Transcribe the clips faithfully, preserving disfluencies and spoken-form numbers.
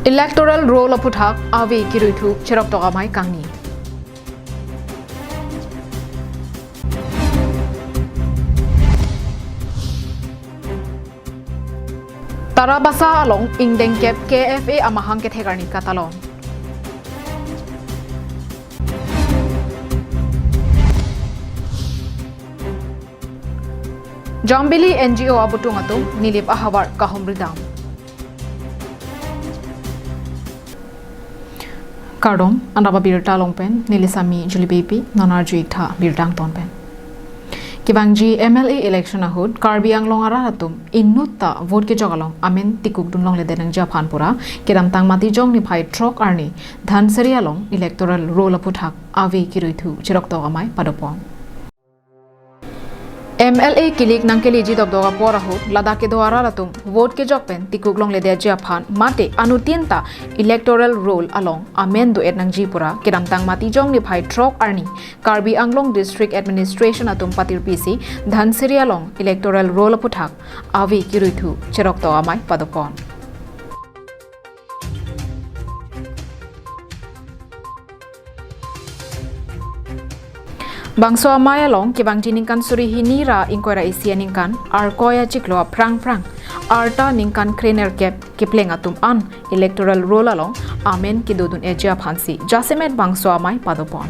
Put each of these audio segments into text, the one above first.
Electoral roll aphuthak ave kiruithu cheroktok amei kangni. Tarabasa along ingdeng kep K F A amahang kethek arni katalon. Jambili N G O abutung atum Nilip ahavar kahumri dam. Kardom, anrap abirta along pen neli Sami Julie Beypi, non arju-ik tha birta angton pen. Kevangji M L A election ahut Karbi Anglong arat atum inutta vote kejok along amen tikuk dun longledet nangji aphan pura kedamtang Matijong niphai throk arni Dhansiri along electoral roll aphuthak ave kiruithu cheroktok amei padopon. M L A kilik nangkeleji dokdok apor ahut ladak kedo arat atum vote kejok pen tikuk longledetji aphan mate anuttin ta electoral roll along amen do-et nangji pura kedamtang Matijong niphai throk arni Karbi Anglong District Administration atum patirpisi Dhansiri along electoral roll aphuthak ave kiruithu cheroktok amei padopon. Bangso amei along kevangji ningkan suri hini ra ingkoi ra isi aningkan Arkoi achiklo aphrang phrang arta ningkan krenerkep kepleng atum an electoral roll along amen kedodun-etji aphansi jasemet bangso amei padopon.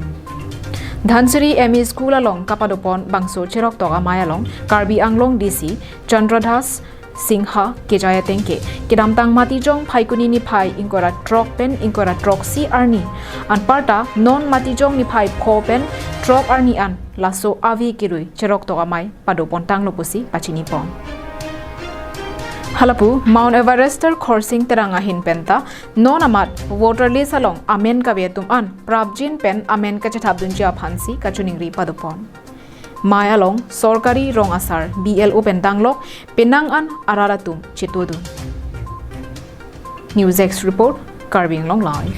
Dhansiri M E School along kapadopon bangso cheroktok amei along Karbi Anglong D C Chandra Das Singha kejai atengke kedamtang Matijong Phaikuni niphai ingkoi ra throk pen ingkoi ra throksi arni anparta non Matijong niphai pho pen throk arni an laso ave kirui cheroktok amei padopontanglo pusi pachinipon. Halapu Mount Everester Khorsing Terang ahin penta non amat voter list along amen kave atum an prapjin pen amen kachethapdunji aphansi kachiningri padopon. Mei along sorkari rong asar B L O pen danglok penang an arat atum chetodun. News Desk Report, Karbi Anglong Live.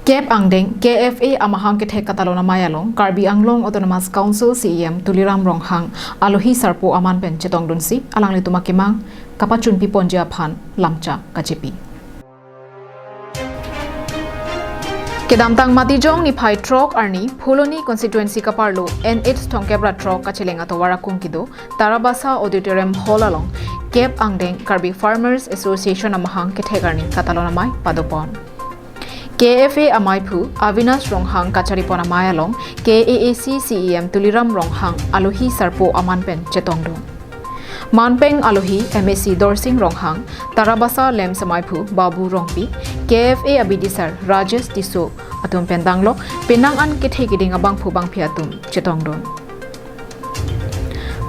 Kep angdeng K F A amahang kethek katalon amei along Karbi Anglong Autonomous Council C E M Tuliram Ronghang alohi sarpo aman pen chetongdunsi alanglitum akemang kapachunpiponji aphan lamchak kachepi. Kedamtang Matijong niphai throk arni Phuloni constituency kaparlo N H thomkep ra throk kacheleng atovar akung kedo Tarabasa Auditorium Hall along kep angdeng Karbi Farmers Association amahang kethek arni katalon amei padopon. K F A ameiphu Avinash Ronghang kacharipon amei along K A A C C E M Tuliram Ronghang alohi sarpo aman pen chetongdun. Manpeng alohi M A C Dorsing Ronghang, Tarabasa LAMPS ameiphu Babu Rongpi, K F A abidisar Rajesh Tisso atum pen danglok penang an kethe keding abangphu bangphi atum chetongdun.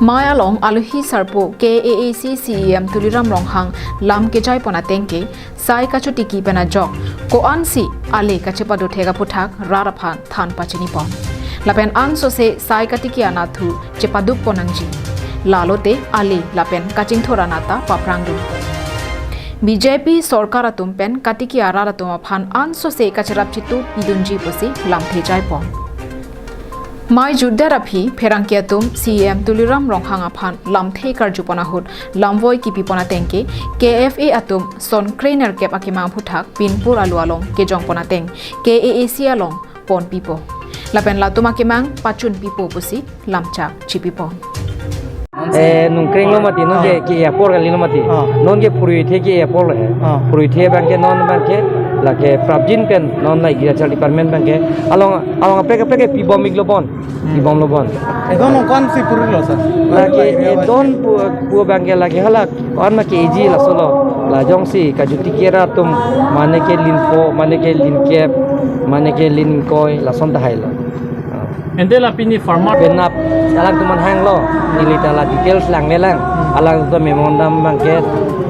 Mei along alohi sarpo K A A C C E M Tuliram Ronghang lam kejaipon atengke sai kachotiki pen ajok ko-ansi ale kachepadothek aphuthak rat aphan than pachinipon. Lapen ansose sai katiki anatthu chepadukpon nangji. Lalote ale lapen kachingthur anat ta paprangdun. B J P sorkar atum pen katiki arat atum aphan ansose kacherap chitu pidunji pusi lamthe jaipon. Mei jutdet aphi pherangke atum C E M Tuliram Ronghang aphan lamthe karjupon ahut lamvoi kipipon atengke K F A atum son krenerkep akemang aphuthak pinpur alu along kejongpon ateng K A A C along ponpipo. Lapen latum akemang pachunpipo pusi lamchak chipipon. Eh, nungkreng lo mati, non ke, ah, ke apor kali lo mati. Ah. Non ke phuruithe ke apor lo he. Ah. Phuruithe abangke non abangke, lake prapjin pen, non la agriculture department abangke. Along, along apek apek ke pibom-ik lo bon. Hmm. Pibom lo bon. Edon lo ko-ansi phurilo, sir? Lake edon pu, pu abangke lake halak. Ko-an ma ke eji laso lo. La jongsi kajutiki arat atum mane ke lin pho, mane ke lin kep, mane ke lin ingkoi, lason tahai lo. Ah. Ante la pini farmer. Penap alangtum aphan hanglo, neli ta la details langlelang. Hmm. Alangtum memorandum abangke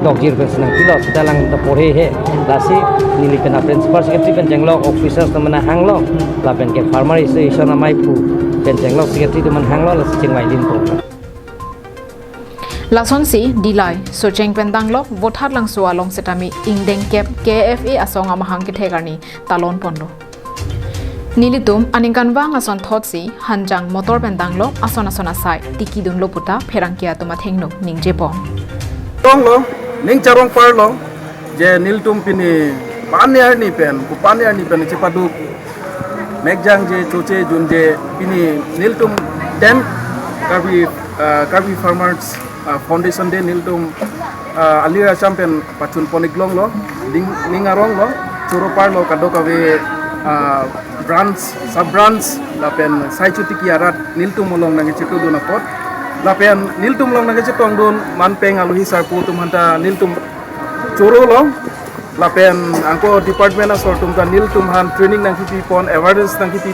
dokjir pen si nangpilo, seta alangtum ta porhe he. Lasi neli penap principal secretary pen chenglok, officers atum aphan hanglo. Hmm. Lapen ke farmer association ameiphu pen chenglok, secretary atum aphan hanglo, lasi chingvai linpo. Lasonsi Dillai, Socheng pen danglok Vothatlangso along setame ingdeng kep K F A asong amahang kethek arni talonponlo. Nelitum aningkanvang ason thotsi hanjang motor pen danglok ason ason asai tikidunlo puta pherangke atum athengno ningjepon. Tonglo, Ning charong parlo, je nelitum pini pani arni pen, pu pani arni pen chepaduk mekjang je choche junje pini nelitum ten Karbi, ah, Karbi Farmers, ah, Foundation Day nelitum, ah, alir acham pen pachun pon-ik longlo, ning, ning aronglo, choro parlo kadokave, ah, branch, sub branch, lapen sai chotiki arat nelitum along nangkachetongdun apot, lapen nelitum along nangkachetongdun manpeng alohi sarpo atum aphanta nelitum chorolo, lapen anchor department asor atum ta nelitum aphan training nangkipi pon, awareness nangkipi.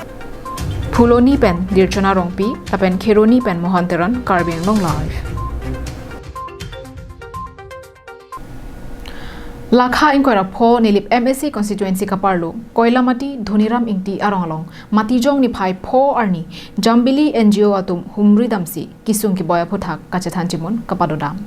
Phuloni pen Dirchona Rongpi, lapen Kheroni pen Mohan Teron, Karbi Anglong Live. Lakha ingkoi ra pho Nilip M A C constituency kaparlo, Koilamati Dhoniram Ingti arong along, Matijong niphai pho arni, Jambili N G O atum humri damsi, kesung keboi aphuthak kachethan chimun kapadodam.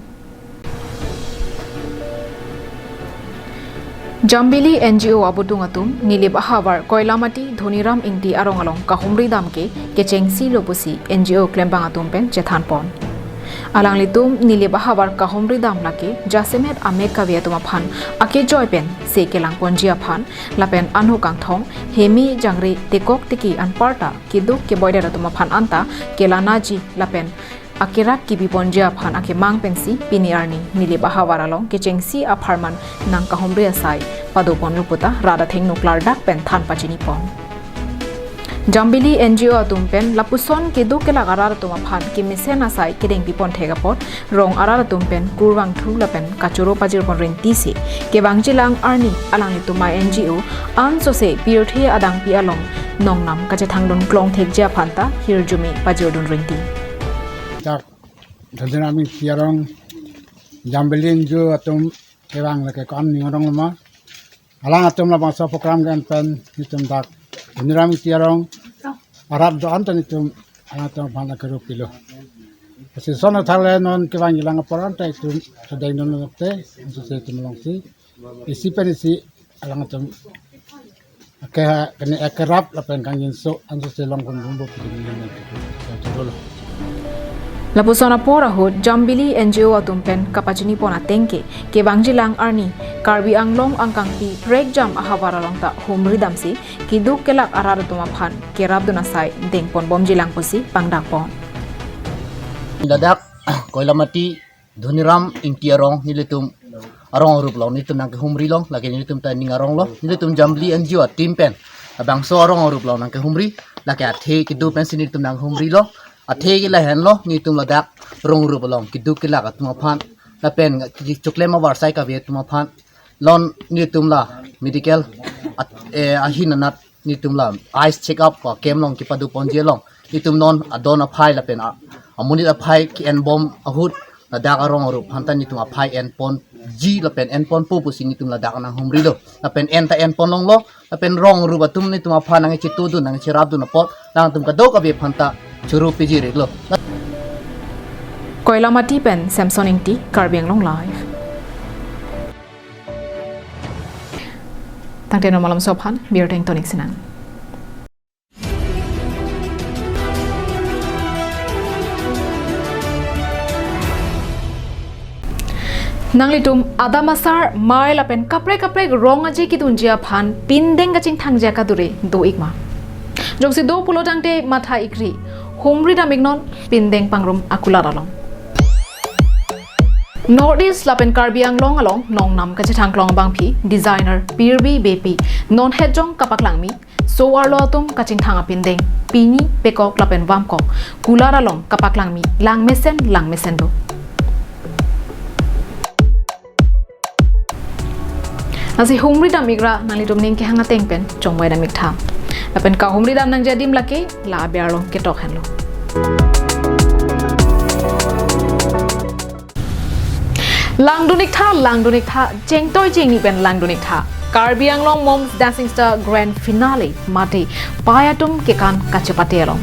Jambili N G O abutung atum, Nilip ahavar Koilamati Dhoniram Ingti arong along kahumri dam ke, kechengsi lo pusi N G O klembang atum pen chethan pon. Alanglitum Nilip ahavar kahumri dam lake jasemet amek kave atum aphan akejoi pen se kelang ponji aphan lapen anhu kangthong hemi jangre tekok teki anparta keduk keboidet atum aphan anta kelanaji lapen akerap kebi ponji aphan akemang pensi pini arni Nilip ahavar along kechengsi apharman nangkahumri asai pado ponlo puta rat athengno klardak pen than pachini pon. Jambili N G O atum pen lapuson keduk kelak arat atum aphan kemesen asai kedengpi pon thek apot rong arat atum pen kurvangthu lapen kachoro pajir pon ringti si kevangjilang arni alanglitum a N G O ansose pirthe adangpi along nongnam kachethangdun klong thekji aphanta hirjume pajirdun ringti. Dak Dhoniram Ingti arong Jambili N G O atum kevang lake ko-an ning arong lama. Alangtum labangso program ke-en pen nelitum dak Dhoniram Ingti arong arat do-an ta nelitum alangtum aphan lake rupilo. Pasi son athak le non kevangjilang apor anta itum sedengdun lote, ansose itum alongsi isi pen isi alangtum ke kene akerap lapen kangjinso ansose longpon bumbu pidin nelitum. Lapuson apor ahut Jambili N G O atum pen kapachini pon ateng ke kevangjilang arni Karbi Anglong angkangpi prekjam ahavar along ta humri damsi keduk kelak arat atum aphan kerapdun asai dengpon bomjilang pusi pangdak pon. Ladak Koilamati Dhoniram Ingti arong nelitum arong arup along nelitum nangkehumri long, lake nelitum ta ning aronglo, nelitum Jambili N G O ateam pen labangso arong arup along nangkehumri, lake athe kedo pensi nelitum nanghumrilo, athe ke lahenlo, nelitum ladak rong arup along keduk kelak atum aphan lapen kechoklem avarsai kave atum aphan, non nelitum la medical at-, eh, ahin anat nelitum la eyes check up ko camp along kepado ponji along nelitum non adon aphai lapen a-, amonit aphai ke-en bom ahut ladak arong arup aphanta nelitum aphai en ponji lapen en ponpo pusi nelitum ladak nanghumrilo. Lapen en ta en pon longlo, lapen rong arup atum nelitum aphan nangchetongdun nangcherapdun apot alangtum kadokave aphanta choro piji-iklo. Koilamati pen Samson Ingti, Karbi Anglong Live. Tangte non malomso aphan birta ingtonik sinang. Nanglitum adam asar, mei lapen kaprek kaprek rong aje kedunji aphan pindeng kachingthangji akadure do-ik ma? Jongsi do pulo tangte matha-ikri, humri dam-iknon pindeng pangrum akulat along. North East lapen Karbi Anglong along nongnam kachethang klong abangpi designer Pirbi Beypi non hetjong kapaklangmi so-arlo atum kachingthang apindeng pini pekok lapen vamkok kulat along kapaklangmi langmesen langmesen do. Lasi humri dam-ikra nanglitum ning kehang ateng pen chongvai dam-iktha. Lapen kahumri dam nangji adim lake la aber along ketok henlo. Langdun-iktha, langdun-iktha, chengtoi chengni pen langdun-iktha. Karbi Anglong Mom's Dancing Star Grand Finale mate pei atum kekan kachepate along.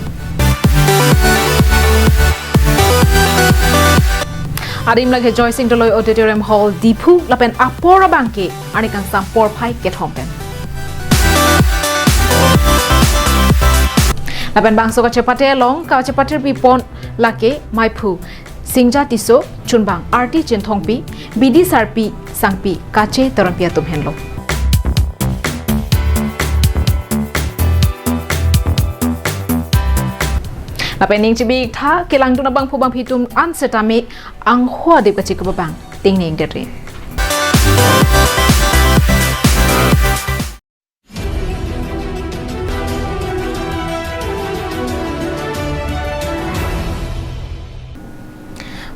Adim lake Joysing Doloi Auditorium Hall, Diphu, lapen apor abangke arni kangsam porphai kethom pen. Lapen bangso kachepate along kachepatirpi pon lake Maiphu Singja Tisso, Tunbang Arti Chinthongpi, Bidi Sarpi Sangpi, Kache Teronpi atum henlo. Lapen ning chibitha kelangdun abangphu bangphi atum an setame angho adip kachikababang ting ning deri.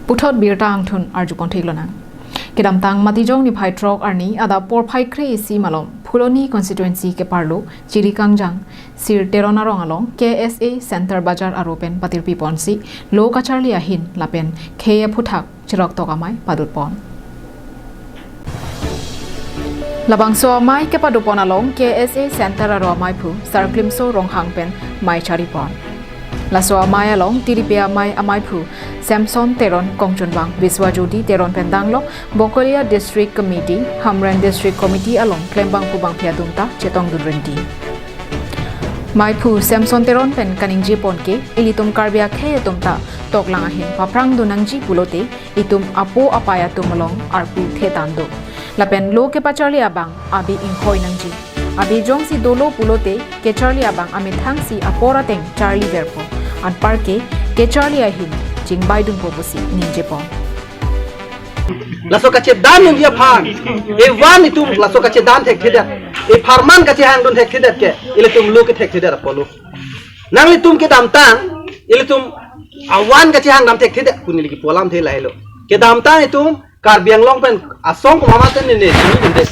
Puthot birta angthun arjupon theklonang. Kedamtang Matijong niphai throk arni adap porphai kre-isi malom Phuloni constituency keparlo Chirikangjang Sir Teron arong along K S A Center Bazar aro pen patirpi ponsi lo kacharli ahin lapen khei aphuthak chiroktok amei padut pon. Labangso amei kepado pon along K S A Center aro ameiphu Sarklimso Ronghang pen mei chari pon. Laso amei along tiripi amei ameiphu Samson Teron, kongchunbang Biswajyoti Teron pen danglok Bokolia District Committee, Hamren District Committee along klembangphu bangphi atum ta chetongdun rinti. Meiphu Samson Teron pen kaningje pon ke, ilitum Karbi akhei atum ta toklang ahin paphrangdun nangji pulote, itum apo apai atum along arpu thetan do. Lapen lo kepacharli abang abi inghoi nangji. Abi jongsi dolo pulote kecharli abang amethangsi apor ateng charli verpo. Anparke kecharli ahin chingbaidunpo pusi ningje pon. Laso kachedan nangji aphan, evan itum laso kachedan thekthedet, epharman kachehangdun thekthedet ke, ilitum lo kethekthedet apotlo. Nanglitum kedamtang, ilitum avan kachehangdam thekthedet pu neli kipu alamthe lahelo. Kedamtang itum Karbi Anglong pen asong komat mate nene sini bunde.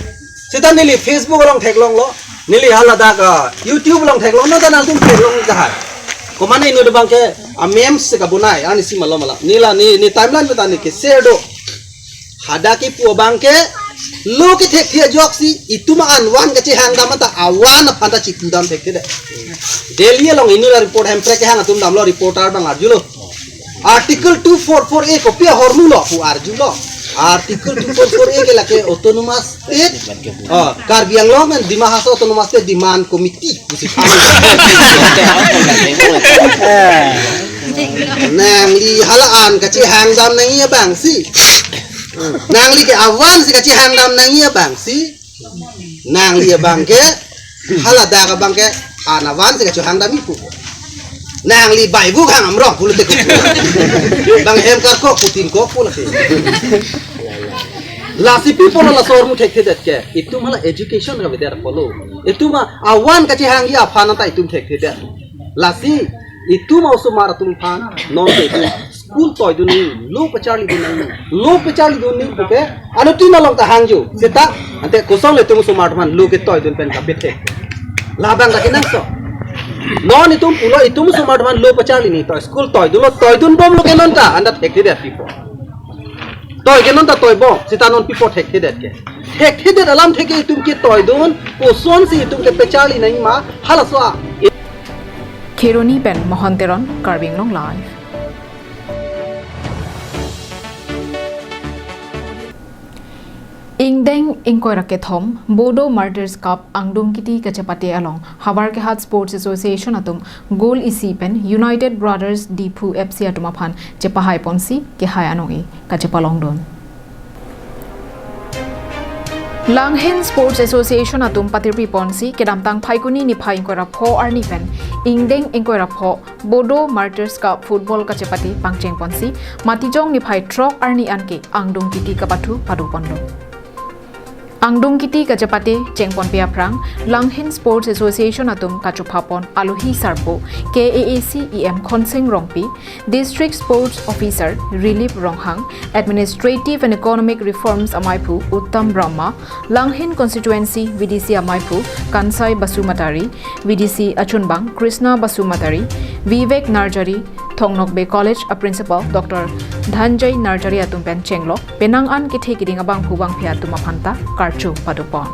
Seta neli Facebook along theklonglo, neli haladak, ah, YouTube along theklonglo, ta nangtum theklong jahai. Komat ne inut abangke a memes si kabonai, ani si malom malom. Neli la ne, ne timeline meta ne ke share do. Hadak kipu abangke lo kethekthe ajoksi itum an van kachehangdam ta avan aphan ta chikudam thekthedet. Delhi along inut a report Hemprek kehang atum damlo, reporter abang arjulo. Article two four four A kopi ahormu lo pu arjulo. Article two four four A ke lake autonomous state. Oh, Karbi Anglong and Dima Hasao Autonomous State Demand Committee. Nangli hala an kachehangdam nangji abangsi. Nangli ke avan si kachehangdam nangji abangsi. Nangli abangke, haladak abangke, an avan si kachehangdam ipu. Nangli bai bu hang amrong pulote ko. Bang hem karkok putin kok pulote. Lasi people laso ahormu thekthedet ke. Itum hala education kavedet apotlo. Itum a avan kachehangji aphan ta itum thekthedet. Lasi itum a osomar atum aphan non ke itum school toidun nangji, lo pacharlidun nangji, lo pacharlidun nangji puke, anuttin along ta hangjo, seta, ante kosonle itum osomar atum aphan lo ketoidun pen kapethek. Labang ta kenangsot. Non itum pulo itum osomar atum aphan lo pacharli nangji, to school toidunlo, toidunbomlo ke non ta, anta thekthedet pipo. Toi ke non ta toibom, seta non pipo thekthedet ke. Thekthedet alamthe ke itum ketoidun, kosonsi itum kepacharli nangji ma, halaso a. Kheroni pen Mohon Teron, Karbi Anglong Live. Ingdeng ingkoi ra kethom Bodo Martyrs Cup angdung kiti kachepate along Howraghat Sports Association atum goal isi pen United Brothers Diphu F C atum aphan chepahai ponsi kehai anong-e kachepalongdun. Langhin Sports Association atum patirpi ponsi kedamtang Phaikuni niphai ingkoi ra pho arni pen ingdeng ingkoi ra pho Bodo Martyrs Cup football kachepate pangcheng ponsi Matijong niphai throk arni anke angdung kiti kapathu pado ponlo. Angdung kiti kachepate chengponpe aphrang Langhin Sports Association atum kachopha pon alohi sarpo K A A C E M Khonsing Rongpi, District Sports Officer Rilip Ronghang, Administrative and Economic Reforms ameiphu Uttam Brahma, Langhin Constituency V D C ameiphu Kansai Basumatary, V D C achunbang Krishna Basumatary, Vivek Narjari, Thongnokbe College a Principal Doctor Dhanjay Narjari atum pen chenglok penang an kethe kiding abangphu bangphi atum aphan ta karcho pado pon.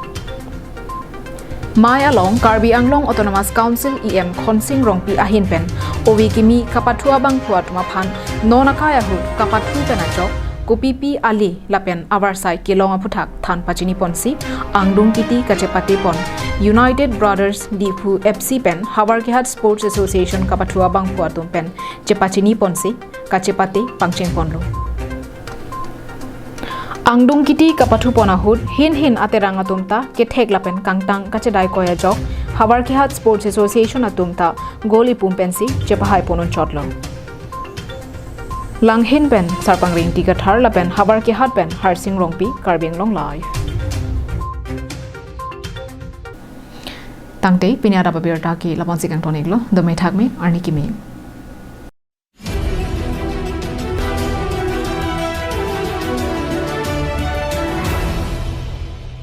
Mei along Karbi Anglong Autonomous Council E M Khonsing Rongpi ahin pen ove kimi kapathu abangphu atum aphan non akai ahut kapathu pen achok kopipi ale lapen avarsai kelong aphuthak than pachini ponsi angdung kiti kachepate pon United Brothers Diphu F C pen Howraghat Sports Association kapathu abangphu atum pen chepachini ponsi kachepate pangcheng ponlo. Angdung kiti kapathu pon ahut hin hin aterang atum ta kethek lapen kangtang kachedai koi ajok Howraghat Sports Association atum ta goli pum pensi chepahai pon unchot lo. Langhin pen Sarpang Ringti Kathar lapen Howraghat pen Harsing Rongpi, Karbi Anglong Live. Tangte pini adap abirta ke lapu-ansi kangton iklo, dome thakme, arni keme.